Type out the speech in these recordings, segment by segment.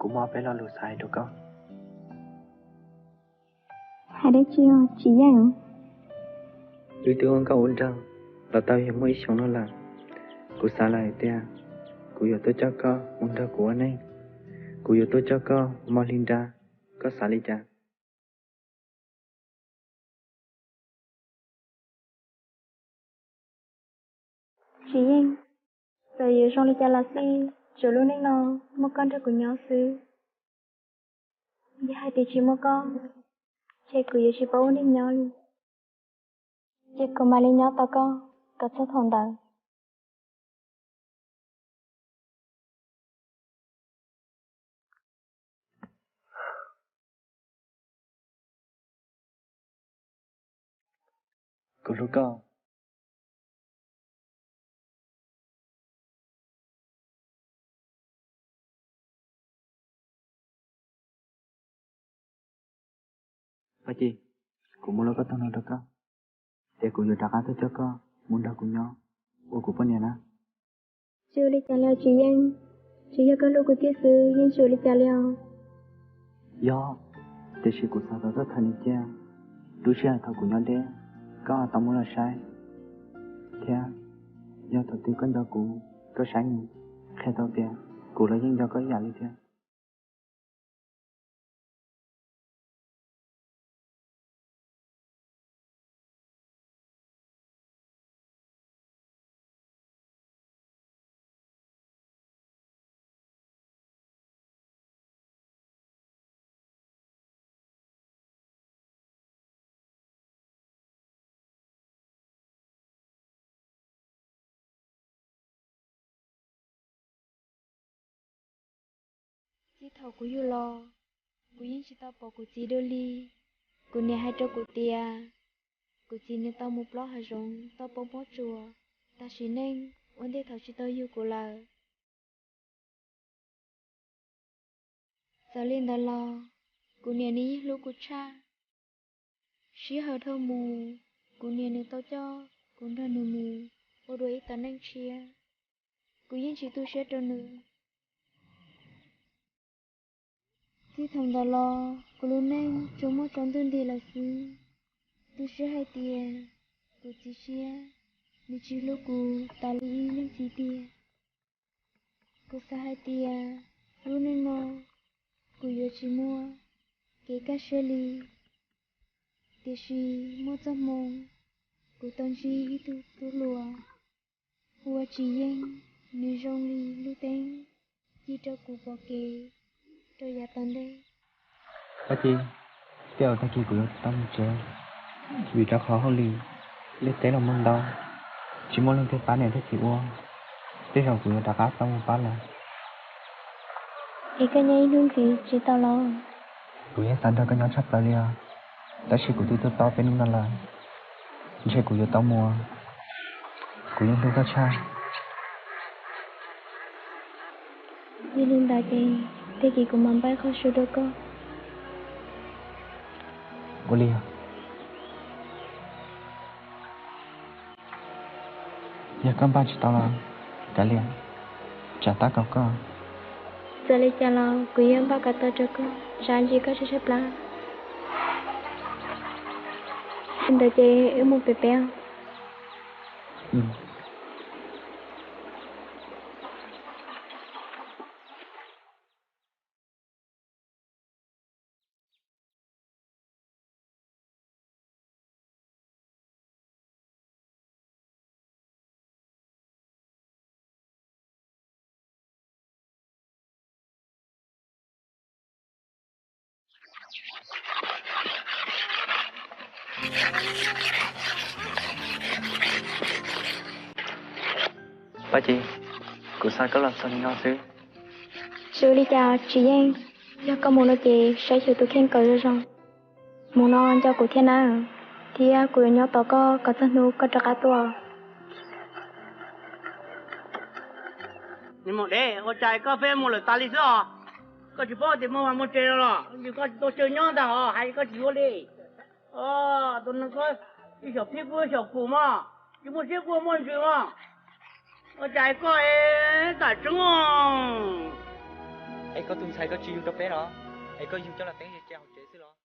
Kuv muaj peb lo lus xav hais rau koj. Hais dab tsi os Tsis Yeej? Wb twb ua nkauj ua nraug los tau yog muaj ib xyoos no lawm. Kuv xav lawm hais tias kuv yuav tuaj coj koj mus nrog kuv ua neej. Kuv yuav tuaj coj koj mos li nra, koj xav li cas? Tsis Yeej, txawm yuav zoo li cas los xij, tsuav lub neej no muaj koj nrog kuv nyob xwb. Yog hais tias tsis muaj koj, ces kuv yuav tsis paub ua neej nyob li. Ces kuv mam li nyob tos koj kom txog thaum ntawd. Kuv hlub koj. Paj Ci, kuv muab lub koj tag no rau koj, ces kuv yuav rov qab tuaj coj koj mus nrog kuv nyob ua kuv poj niam na. Tsis ua li cas li os Tsis Yeej, tsuas yog koj hlub kuv tiag xwb yeej tsis ua li cas li os. Yog, tiam sis kuv xav tau txoj kha ni cia, lub sij hawm thaum kuv nyob deb, koj tau muab los saib, thiab yog thaum twg koj nco kuv, koj saib nws, qhia tau tias kuv los yeej nco koj ib yam li thiab. Txij thaum kuv yug los, kuv yeej tsis tau pom kuv txiv dua li. Kuv niam hais rau kuv tias, kuv txiv nws tau mus plob hav zoov tau poob pob tsuas, tam sim neej ua ntej thaum tsis tau yug kuv lawm. Txawm li ntawd los, kuv niam nws yeej hlub kuv tshaj. Sij hawm dhau mus, kuv niam nws tau coj kuv nrog nws mus ua dua ib tag neej tshiab. Kuv yeej tsis tu siab rau nws. Txij thaum ntawd los kuv lub neej tsuas muaj tsaus ntuj nti lawm xwb. Tu siab hais tias kuv txiv siab, nws tsis hlub kuv tas li ib leej txiv tiag. Kuv xav hais tias lub neej no kuv yuav tsis muaj kev kaj siab li, tiam sis muaj txoj hmoo kuv tau ntsib ib tug tub hluas hu ua Tsis Yeej, nws zoo li lub teeb ci rau kuv pom kev rau yav tom ntej. Paj Ci, tej zaum tag kis kuv yuav tau mus tsev, vim rau qhov hauj lwm liaj teb los muaj ntau, tsis muaj leej twg pab niam thiab txiv ua, tej zaum kuv yuav rov qab tau mus pab lawv. Es koj nyob ib hnub ntxiv tsis tau los? Kuv yeej xav nrog koj nyob tshaj plaws li os, tab sis kuv twb tuaj tau peb hnub no lawm, ntshe kuv yuav tau mus, kuv yeej hlub koj tshaj. Yog li ntawd ces tag kis kuv mam npaj qhov su rau koj. Ua li os. Yog koj npaj tsis tau los kav liam, tsam tab kaum koj. Txawm li cas los kuv yuav npaj kom tau rau koj, tsam ntsib koj tshaj tshaj plaws. Li ntawd ces wb mus pem peb. Paj Ci, kuv xa koj los txog li no xwb. Tsis ua li cas Tsis Yeej, yog koj mus no ces saib xyuas tus kheej kom zoo zoo. Mus no nco kuv thiab nawb, thiab kuv yuav nyob tos koj kom txog hnub koj rov qab tuaj. Ua cas koj pheej mus lawm tas li xwb os? Koj tsis paub tias muaj vaj muaj tsev los? Koj tsis tau chaw nyob ntag os, hais koj tsis ua li. Tus neeg ko ib xyom pib kuj ib xyom pum mog, tsis muaj siab kuj muaj ntsws mog. Ua cas koj es tam tseeb os. Es koj tus ntxhais koj tsis yug rau peb los? Es koj yug coj los teeb ze hauv tsev xwb los?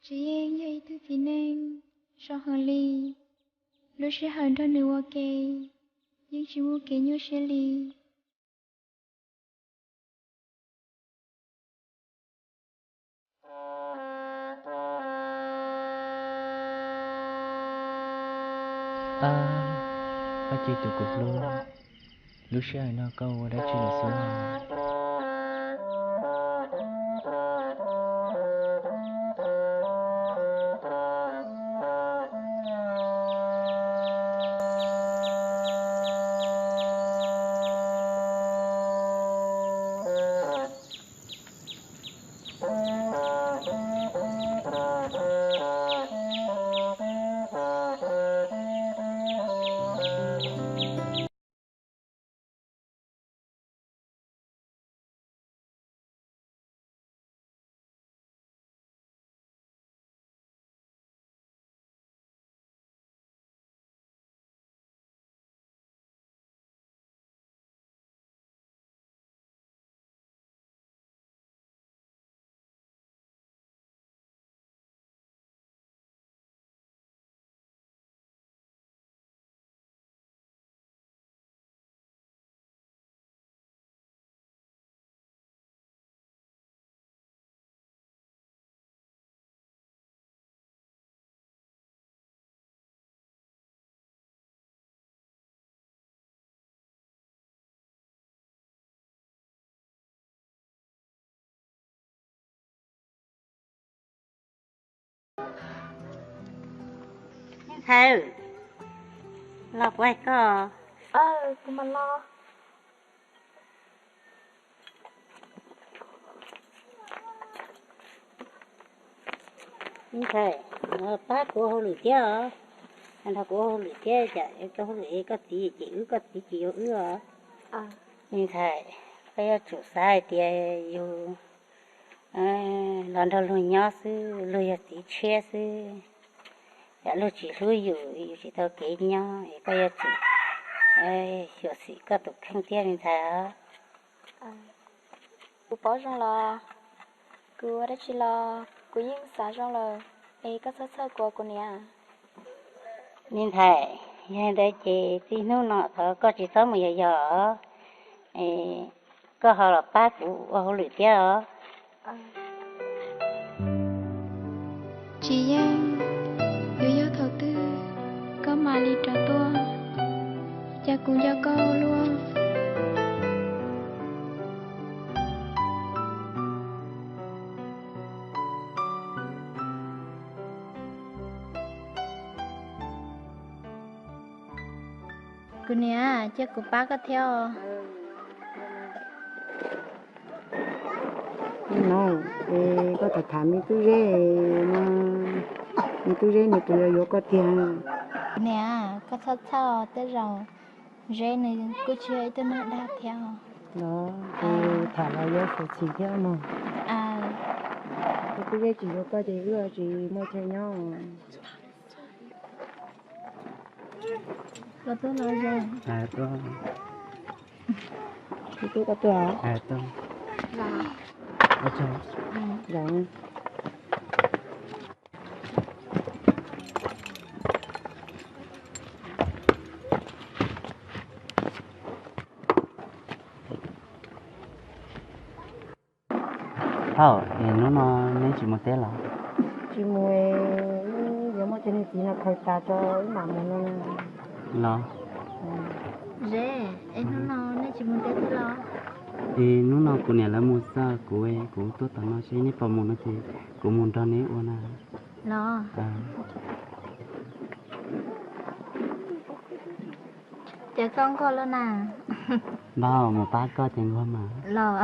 Tsis yeej yog ib tug txiv neej zoo heev li, lub sij hawm nrog nws ua ke yeej tsis muaj kev nyuaj siab li. Ab, Paj Ci tus kuv hlub, lub sij hawm no koj ua dab tsi lawm xwb? Ntxhais, los kuv hais koj. Kuv mam los. Ntxhais, pab kuv ua hauj lwm thiab os. Nrog kuv ua hauj lwm thiab, koj hauj lwm es koj txiv ces wb, koj txiv tsis yuav wb os. Ntxhais, koj yuav tsum xav hais tias yus los nrog luag nyob xwb, luag yog txiv tshiab xwb. Yog luag tsis hlub yus, yus tsis tau kev nyob es koj yuav tsum xyuam xim koj tus kheej thiab me ntxhais os. Kuv paub zoo los, kuv ua dab tsi los kuv yeej xav zoo lawm, es koj txhob txhawj kuv, kuv niam. Me ntxhais, yog li ntawd ces txij hnub no thov koj tsis txhob mus yos yos, koj ho los pab kuv ua hauj lwm thiab os. Tsis yeej, yuav yog thaum twg koj mam li rov tuaj, cas kuv nco koj luaj. Kuv niam, cia kuv pab koj thiab os. No, es koj tham tham me tub Zeb no, me tub Zeb nws puas yuav yuav koj tiag? Kuv niam, koj txhob txhawj, tej zaum Zeb nws kuj tsis yog ib tug neeg dag thiab. Los ces tham los yuav xyuam xim thiab mog. Yog tub Zeb tsis yuav koj ces wb tsis muaj chaw nyob. Los tuaj los Zeb. Tub koj tuaj. Thauj, es hnub no neb tsis mus teb los? Tsis mus, yuav muab cov niag txiv no khaws tas tso wb mam mus no. Los. Zeb, es hnub no nej tsis mus teb thiab los? Es hnub no kuv niam lawv mus xwb, kuv, kuv tuaj tom no seb neb puas mus no ces kuv mus nrog neb ua na. Los. Ces koj nquag lawm na. Npawg, mus pab koj ces nquag mas. Los.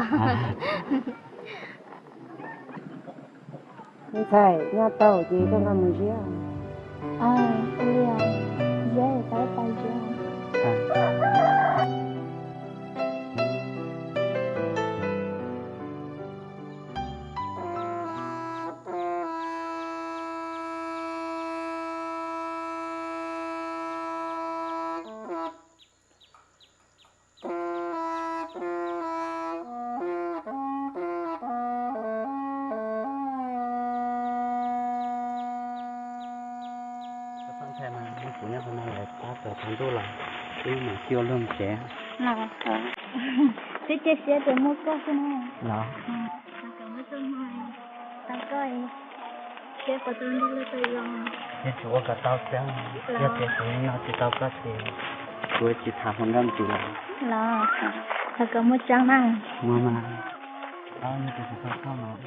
Me ntxhais, nyob tau ces koj nqa mus ziab. Ua li, ziab pab pab ziab. Tsaus ntuj lawm, wb mam li ua luag mus tsev. Los, twb cia siab tias muaj koj xwb na. Los, kom muaj txoj hmoo tau koj, siab puas tau nrog luag tau zoo. Yuav tsum ua kom tau xwb, yog tias kuv no tsis tau koj ces kuv tsis tham hluas nkauj ntxiv lawm. Los, thov kom muaj tseeb na. Muaj mas, yog tias kuv tau koj mas.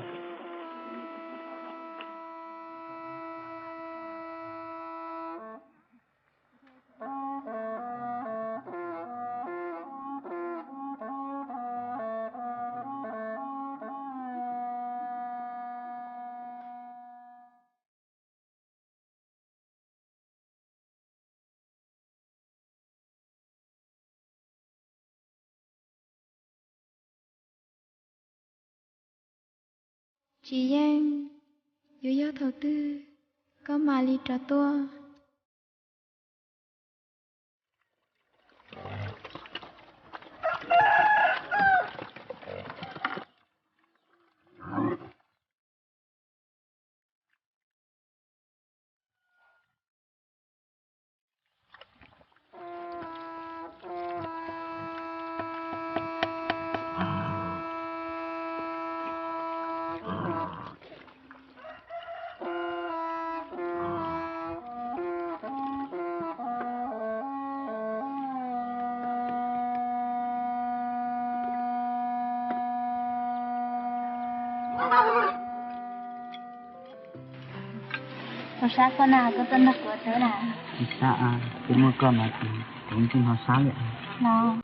Tsis yeej, yuav yog thaum twg koj mam li rov tuaj. Kuv sab koj na, koj tuaj nrog kuv ua teb na. Tsis sab, kuv muaj koj mas kuv tsis hnov sab li. Los,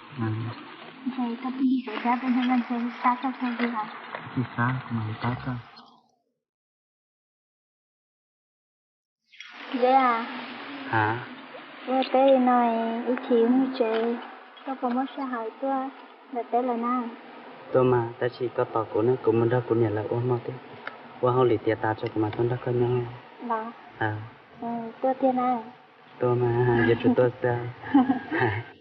ntshe koj twb yog kuv sab, tus neeg no ntshe sab koj kawg li os. Tsis sab, kuv mam li pab koj. Deb a, ua teb li no ib chim mus tsev, koj puas muaj sij hawm tuaj ntawm peb lawm na? Tuaj mas, tab sis koj tos kuv na, kuv mus nrog kuv niam lawv ua hmo thiab, ua hauj lwm tiav tas tso kuv mam tuaj nrog koj nyob. Los, tuaj tiag na. Tuaj mas, yuav tsum tuaj xwb.